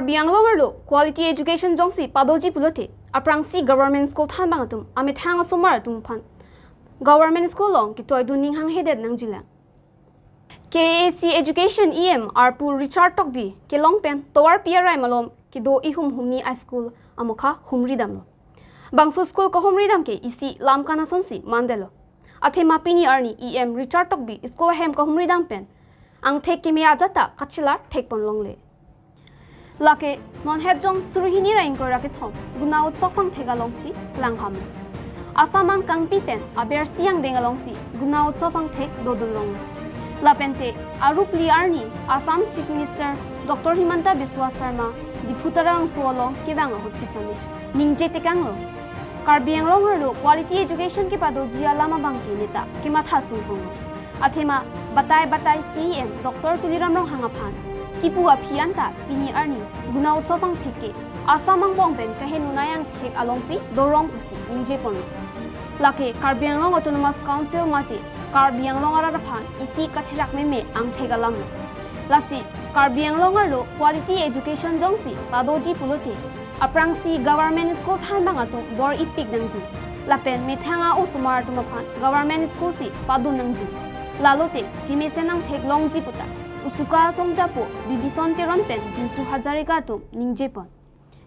Karbi Anglong arlo quality education jongsi padoji pulote aprangsi government school than bangatum ame thanga somar tum phan government school long ki toy du ninghang hedet nangjila KAC Education EM Arpu Richard Tokbi ke longpen towar PRI malom ki do ihum humni high school amokha humri damlo bangso school ko humri dam ke isi lamkana sonsi mandelo athe mapini arni EM Richard Tokbi school hem ko humri dam pen ang thek ke me ajata kachilar thek pon longle lake non head jong suruhini raing ko rake thom guna utsofang thega longsi langham asamang kangpi pen aber siang denga longsi guna utsofang thek dodun long Lapente Arup Liarni Assam Chief Minister Dr. Himanta Biswa Sarma di Phutarang Suolong Kewang Hotsitami Ningje Tekanglo Karbi Anglong lo quality education ke pado jia lama bangki neta ke matha sung athema batai batai CM Dr. Tuliram Rong Hangaphan kipu aphianta pini arni guna utsofang theke Assamang bongpen kahe nunayang thek alongsi dorong pusi ningje pon lake Karbi Anglong Autonomous Council mate Karbi Anglong araphan isi kathirak me ang thegalam lasi Karbi Anglong arlo quality education jongsi padoji pulote aprangsi government school than bangatu bor ipik nangji lapen methanga usumar tumaphan government school si padu nangji lalote kimesenang thek longji puta usuka songjapo bibison teron pen jintu hazarika tu ningjepon.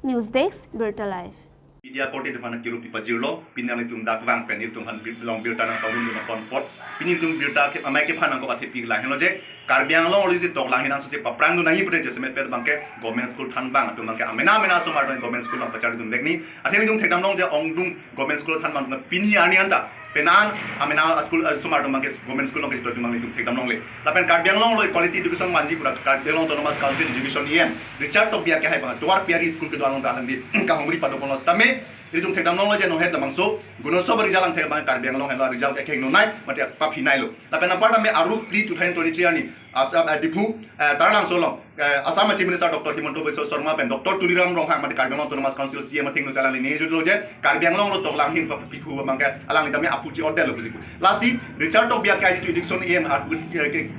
News Desk, Birta Live. Media korte depan kiru pipa jirlo pinang tum dak wang pen tum han long birta nang tawun dun pon pot pinin tum birta ke amai ke phanang ko athe pig lang heno je Karbi Anglong ori je tok lang hinan so se paprang du nahi pute je semet pet bangke government school than bang tum bangke amena amena so mar government school lang pachar dum dekni athe ni tum thekdam long je ongdung government school than bang pini ani anda penan amena school sumar tum bangke government school long ke tum bang tum thekdam long le lapen Karbi Anglong loi quality education manji pura Karbi Anglong Autonomous Council Education EM Richard Tok bia ke hai bang duar piari school ke duar long da di ka hongri pa do kono stame Ritung thekdam long je no het lamang so guno so result ang thek bang Karbi Anglong hela result ek no nai mate pa phinai lo lapen apar me aru pli 2023 ani Assam Diphu tarlang so long Assam Chief Minister Dr. Himanta Biswa Sarma pen Dr. Tuliram Ronghang mate Karbi Anglong Autonomous Council CM thing no salang ni ju je Karbi Anglong lo tok lang hin pa piphu bang ka alang ni tame apu chi order lo pusi lasi Richard Tok bia kai ju education EM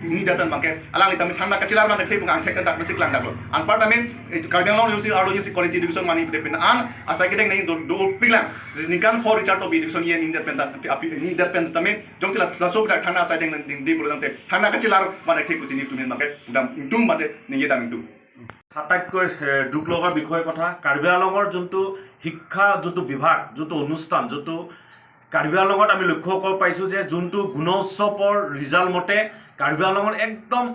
ni datan bang ka alang ni tame thanda kachilar bang thek bang thek tak sik lang dak lo an par tame Karbi Anglong yusi aro yusi quality education mani pen an asai ke deng nei do pilang nikan for Richard Tok education EM in that pen api ni dat pen tame jong sila so da thanda asai deng ding di pulang te thanda kachilar mane thek pusi ni tumen bang ka udam intum mate ninge dam intum আটাইতকৈ দুখ লগাৰ বিষয় কথা কাৰ্বি আংলঙৰ যোনটো শিক্ষা যোনটো বিভাগ যোনটো অনুষ্ঠান যোনটো কাৰ্বি আংলঙত আমি লক্ষ্য কৰিব পাৰিছোঁ যে যোনটো গুণোৎসৱৰ ৰিজাল্ট মতে কাৰ্বি আংলঙত একদম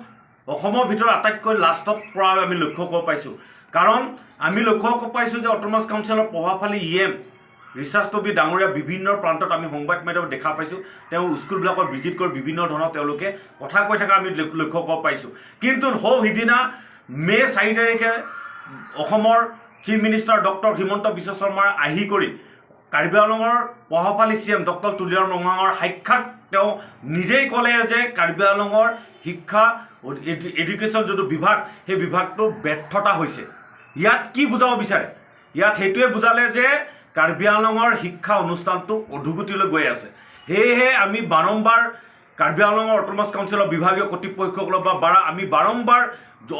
অসমৰ ভিতৰত আটাইতকৈ লাষ্টত পৰা আমি লক্ষ্য কৰিব পাৰিছোঁ। কাৰণ আমি লক্ষ্য কৰিব পাৰিছোঁ যে অট'নমাছ কাউন্সিলৰ প্ৰভাৱশালী ইএম ৰিচাৰ্ড টবি ডাঙৰীয়া বিভিন্ন প্ৰান্তত আমি সংবাদ মাধ্যমত দেখা পাইছোঁ, তেওঁ স্কুলবিলাকত ভিজিট কৰি বিভিন্ন ধৰণৰ তেওঁলোকে কথা কৈ থকা আমি লক্ষ্য কৰিব পাৰিছোঁ। কিন্তু সৌ সিদিনা মে' 4 তাৰিখে অসমৰ chief minister doctor Himanta Biswa শৰ্মাৰ আহি কৰি কাৰ্বি আংলঙৰ প্ৰভাৱশালী চি এম ডক্টৰ তুলিৰাম ৰংহাঙৰ সাক্ষাৎ তেওঁ নিজেই ক'লে যে কাৰ্বি আংলঙৰ শিক্ষা এডুকেশ্যন যোনটো বিভাগ সেই বিভাগটো ব্যৰ্থতা হৈছে। ইয়াত কি বুজাব বিচাৰে? ইয়াত সেইটোৱে বুজালে যে কাৰ্বি আংলঙৰ শিক্ষা অনুষ্ঠানটো অধোগতিলৈ গৈ আছে। সেয়েহে আমি বাৰম্বাৰ কাৰ্বি আংলঙৰ অট'নমাছ কাউন্সিলৰ বিভাগীয় কৰ্তৃপক্ষসকলক বা আমি বাৰম্বাৰ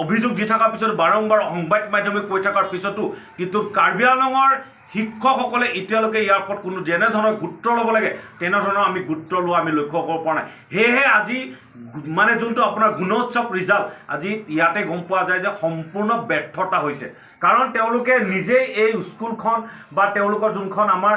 অভিযোগ দি থকাৰ পিছত বাৰম্বাৰ সংবাদ মাধ্যমে কৈ থকাৰ পিছতো কিন্তু কাৰ্বি আংলঙৰ শিক্ষকসকলে এতিয়ালৈকে ইয়াৰ ওপৰত কোনো যেনেধৰণৰ গুৰুত্ব ল'ব লাগে তেনেধৰণৰ আমি গুৰুত্ব লোৱা আমি লক্ষ্য কৰিব পৰা নাই। সেয়েহে আজি মানে যোনটো আপোনাৰ গুণোৎসৱ ৰিজাল্ট আজি ইয়াতে গম পোৱা যায় যে সম্পূৰ্ণ ব্যৰ্থতা হৈছে। কাৰণ তেওঁলোকে নিজেই এই স্কুলখন বা তেওঁলোকৰ যোনখন আমাৰ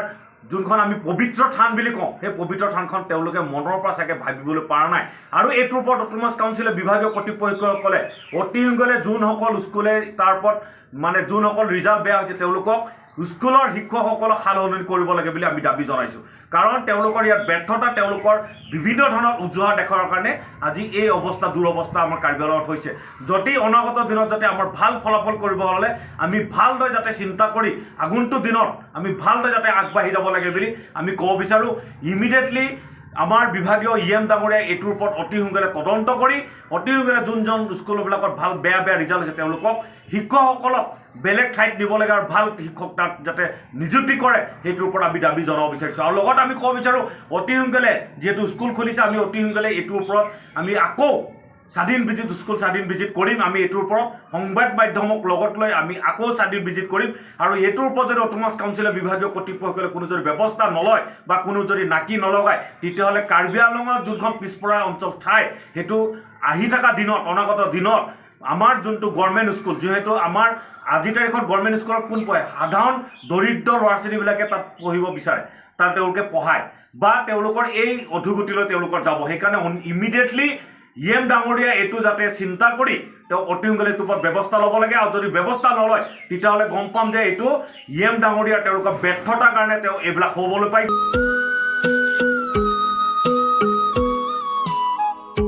যোনখন আমি পবিত্ৰ থান বুলি কওঁ সেই পবিত্ৰ থানখন তেওঁলোকে মনৰ পৰা চাগে ভাবিবলৈ পৰা নাই। আৰু এইটোৰ ওপৰত অট'নমাছ কাউন্সিলে বিভাগীয় কৰ্তৃপক্ষসকলে অতি সোনকালে যোনসকল স্কুলে তাৰ ওপৰত মানে যোনসকল ৰিজাল্ট বেয়া হৈছে তেওঁলোকক স্কুলৰ শিক্ষকসকলক সাল সলনি কৰিব লাগে বুলি আমি দাবী জনাইছোঁ। কাৰণ তেওঁলোকৰ ইয়াত ব্যৰ্থতা তেওঁলোকৰ বিভিন্ন ধৰণৰ অজুহাত দেখুওৱাৰ কাৰণে আজি এই অৱস্থা দুৰৱস্থা আমাৰ কাৰ্বি আংলঙত হৈছে। যদি অনাগত দিনত যাতে আমাৰ ভাল ফলাফল কৰিব হ'লে আমি ভালদৰে যাতে চিন্তা কৰি আগন্তুক দিনত আমি ভালদৰে যাতে আগবাঢ়ি যাব লাগে বুলি আমি ক'ব বিচাৰোঁ। ইমিডিয়েটলি আমাৰ বিভাগীয় ই এম ডাঙৰীয়াই এইটোৰ ওপৰত অতি সোনকালে তদন্ত কৰি অতি সোনকালে যোনজন স্কুলবিলাকত ভাল বেয়া বেয়া ৰিজাল্ট হৈছে তেওঁলোকক শিক্ষকসকলক বেলেগ ঠাইত নিব লাগে আৰু ভাল শিক্ষক তাত যাতে নিযুক্তি কৰে সেইটোৰ ওপৰত আমি দাবী জনাব বিচাৰিছোঁ। আৰু লগত আমি ক'ব বিচাৰোঁ অতি সোনকালে যিহেতু স্কুল খুলিছে আমি অতি সোনকালে এইটোৰ ওপৰত আমি আকৌ স্বাধীন ভিজিট, স্কুল স্বাধীন ভিজিট কৰিম। আমি এইটোৰ ওপৰত সংবাদ মাধ্যমক লগত লৈ আমি আকৌ স্বাধীন ভিজিট কৰিম। আৰু এইটোৰ ওপৰত যদি অট'নমাছ কাউন্সিলৰ বিভাগীয় কৰ্তৃপক্ষসকলে কোনো যদি ব্যৱস্থা নলয় বা কোনো যদি নাকি নলগায়, তেতিয়াহ'লে কাৰ্বি আংলঙৰ যোনখন পিছপৰা অঞ্চল ঠাই, সেইটো আহি থকা দিনত, অনাগত দিনত আমাৰ যোনটো গভৰ্ণমেণ্ট স্কুল, যিহেতু আমাৰ আজিৰ তাৰিখত গভৰ্ণমেণ্ট স্কুলত কোন পঢ়ে? সাধাৰণ দৰিদ্ৰ ল'ৰা ছোৱালীবিলাকে তাত পঢ়িব বিচাৰে, তাত তেওঁলোকে পঢ়ায় বা তেওঁলোকৰ এই অধোগতিলৈ তেওঁলোকৰ যাব। সেইকাৰণে ইমিডিয়েটলি ইএম ডাঙৰীয়া এইটো যাতে চিন্তা কৰি তেওঁ অতি সোনকালে এইটোৰ ওপৰত ব্যৱস্থা ল'ব লাগে। আৰু যদি ব্যৱস্থা নলয়, তেতিয়াহ'লে গম পাম যে এইটো ইএম ডাঙৰীয়াৰ তেওঁলোকৰ ব্যৰ্থতাৰ কাৰণে তেওঁ এইবিলাক হ'বলৈ পাইছে।